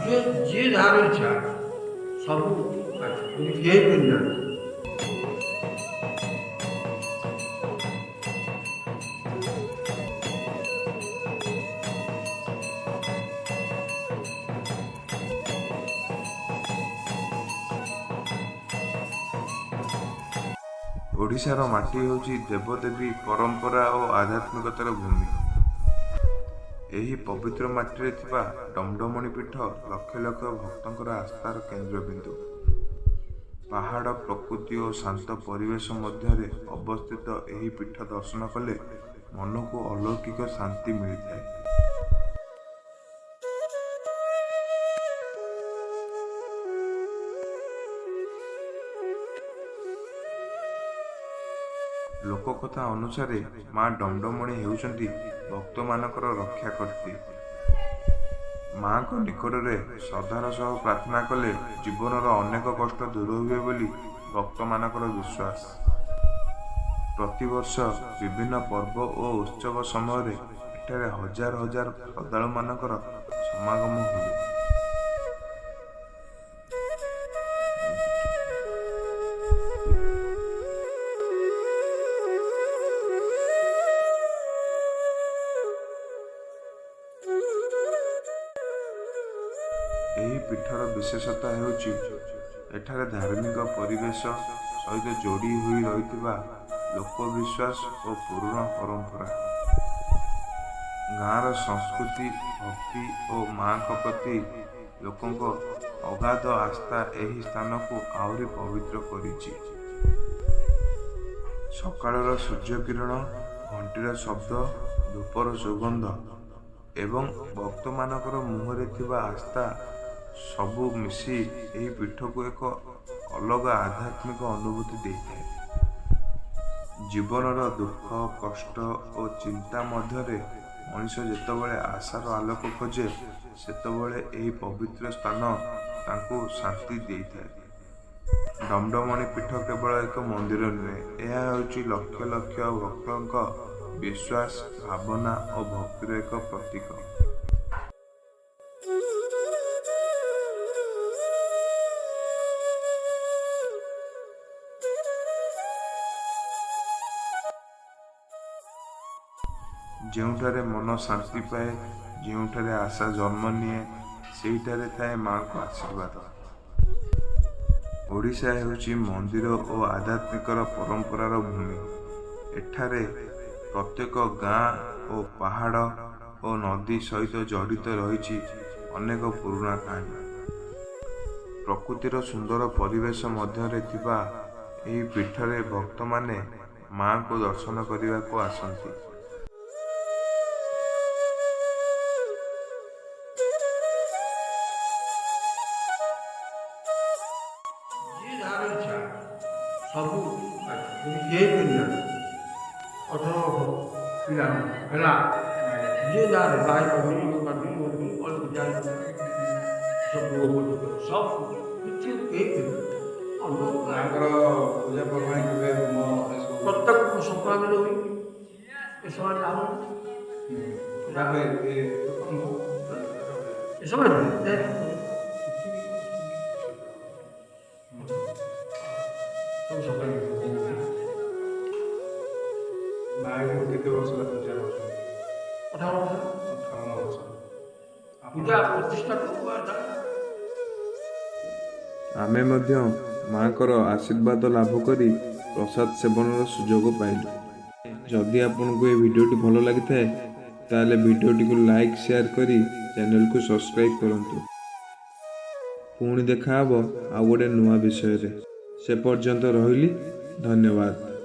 ଯିଏ ଯିଏ ଯାହାର ଇଚ୍ଛା ସବୁ ଅଛି, କିନ୍ତୁ କେହି ପିନ୍ଧିନାହାନ୍ତି। ଓଡ଼ିଶାର ମାଟି ହେଉଛି ଦେବଦେବୀ, ପରମ୍ପରା ଓ ଆଧ୍ୟାତ୍ମିକତାର ଭୂମି। ଏହି ପବିତ୍ର ମାଟିରେ ଥିବା ଡମଡମଣି ପୀଠ ଲକ୍ଷ ଲକ୍ଷ ଭକ୍ତଙ୍କର ଆସ୍ଥାର କେନ୍ଦ୍ରବିନ୍ଦୁ। ପାହାଡ଼, ପ୍ରକୃତି ଓ ଶାନ୍ତ ପରିବେଶ ମଧ୍ୟରେ ଅବସ୍ଥିତ ଏହି ପୀଠ ଦର୍ଶନ କଲେ ମନକୁ ଅଲୌକିକ ଶାନ୍ତି ମିଳିଥାଏ। ଲୋକକଥା ଅନୁସାରେ ମା ଡମଡମଣି ହେଉଛନ୍ତି ଭକ୍ତମାନଙ୍କର ରକ୍ଷାକର୍ତ୍ରୀ। ମାଙ୍କ ନିକଟରେ ଶ୍ରଦ୍ଧାର ସହ ପ୍ରାର୍ଥନା କଲେ ଜୀବନର ଅନେକ କଷ୍ଟ ଦୂର ହୁଏ ବୋଲି ଭକ୍ତମାନଙ୍କର ବିଶ୍ୱାସ। ପ୍ରତିବର୍ଷ ବିଭିନ୍ନ ପର୍ବ ଓ ଉତ୍ସବ ସମୟରେ ଏଠାରେ ହଜାର ହଜାର ଶ୍ରଦ୍ଧାଳୁମାନଙ୍କର ସମାଗମ ହୁଏ। ଏହି ପୀଠର ବିଶେଷତା ହେଉଛି ଏଠାରେ ଧାର୍ମିକ ପରିବେଶ ସହିତ ଯୋଡ଼ି ହୋଇ ରହିଥିବା ଲୋକବିଶ୍ୱାସ ଓ ପୁରୁଣା ପରମ୍ପରା। ଗାଁର ସଂସ୍କୃତି, ଭକ୍ତି ଓ ମାଙ୍କ ପ୍ରତି ଲୋକଙ୍କ ଅଗାଧ ଆସ୍ଥା ଏହି ସ୍ଥାନକୁ ଆହୁରି ପବିତ୍ର କରିଛି। ସକାଳର ସୂର୍ଯ୍ୟକିରଣ, ଘଣ୍ଟିର ଶବ୍ଦ, ଧୂପର ସୁଗନ୍ଧ ଏବଂ ଭକ୍ତମାନଙ୍କର ମୁହଁରେ ଥିବା ଆସ୍ଥା ସବୁ ମିଶି ଏହି ପୀଠକୁ ଏକ ଅଲଗା ଆଧ୍ୟାତ୍ମିକ ଅନୁଭୂତି ଦେଇଥାଏ। ଜୀବନର ଦୁଃଖ, କଷ୍ଟ ଓ ଚିନ୍ତା ମଧ୍ୟରେ ମଣିଷ ଯେତେବେଳେ ଆଶାର ଆଲୋକ ଖୋଜେ, ସେତେବେଳେ ଏହି ପବିତ୍ର ସ୍ଥାନ ତାଙ୍କୁ ଶାନ୍ତି ଦେଇଥାଏ। ଡମଡମଣି ପୀଠ କେବଳ ଏକ ମନ୍ଦିର ନୁହେଁ, ଏହା ହେଉଛି ଲକ୍ଷ ଲକ୍ଷ ଭକ୍ତଙ୍କ ବିଶ୍ୱାସ, ଭାବନା ଓ ଭକ୍ତିର ଏକ ପ୍ରତୀକ। ଯେଉଁଠାରେ ମନ ଶାନ୍ତି ପାଏ, ଯେଉଁଠାରେ ଆଶା ଜନ୍ମ ନିଏ, ସେଇଠାରେ ଥାଏ ମାଙ୍କ ଆଶୀର୍ବାଦ। ଓଡ଼ିଶା ହେଉଛି ମନ୍ଦିର ଓ ଆଧ୍ୟାତ୍ମିକର ପରମ୍ପରାର ଭୂମି। ଏଠାରେ ପ୍ରତ୍ୟେକ ଗାଁ ଓ ପାହାଡ଼ ଓ ନଦୀ ସହିତ ଜଡ଼ିତ ରହିଛି ଅନେକ ପୁରୁଣା କାହାଣୀ। ପ୍ରକୃତିର ସୁନ୍ଦର ପରିବେଶ ମଧ୍ୟରେ ଥିବା ଏହି ପୀଠରେ ଭକ୍ତମାନେ ମାଙ୍କୁ ଦର୍ଶନ କରିବାକୁ ଆସନ୍ତି। ଯିଏ ଯାହାର ଇଚ୍ଛା ସବୁ ଅଛି, କିନ୍ତୁ କେହି ପିନ୍ଧିନାହାନ୍ତି। 18 ବର୍ଷ ପିଲା ହେଲା, ଯିଏ ଯାହାର ଭାଇ ଭଉଣୀ ବନ୍ଧୁ ଅଲଗା ଯାଏ ସବୁ ସବୁ କିଛି କେହି ପିନ୍ଧି ମାଙ୍କର ପୂଜା ପର୍ବାଣି କେବେ ହୋମ ଏସବୁ? ପ୍ରତ୍ୟେକ ସଂକ୍ରାନ୍ତିରେ ହୁଏ। ଏ ସମୟରେ ଆମ ପୂଜା ହୁଏ ଏ ଏ ସମୟରେ ସବୁ ସଂକ୍ରାନ୍ତି। ମାଆଙ୍କୁ କେତେ ବର୍ଷ ହେଲା ପୂଜା କରୁଛନ୍ତି? 58 ବର୍ଷ। 58 ବର୍ଷ। ପୂଜା ପ୍ରତିଷ୍ଠାଠୁ। ଆମେ ମଧ୍ୟ ମାଙ୍କର ଆଶୀର୍ବାଦ ଲାଭ କରି ପ୍ରସାଦ ସେବନର ସୁଯୋଗ ପାଇଲୁ। ଯଦି ଆପଣଙ୍କୁ ଏହି ଭିଡ଼ିଓଟି ଭଲ ଲାଗିଥାଏ, ତାହେଲେ ଭିଡ଼ିଓଟିକୁ ଲାଇକ୍, ସେୟାର କରି ଚ୍ୟାନେଲକୁ ସବସ୍କ୍ରାଇବ୍ କରନ୍ତୁ। ପୁଣି ଦେଖାହେବ ଆଉ ଗୋଟେ ନୂଆ ବିଷୟରେ। ସେ ପର୍ଯ୍ୟନ୍ତ ରହିଲି, ଧନ୍ୟବାଦ।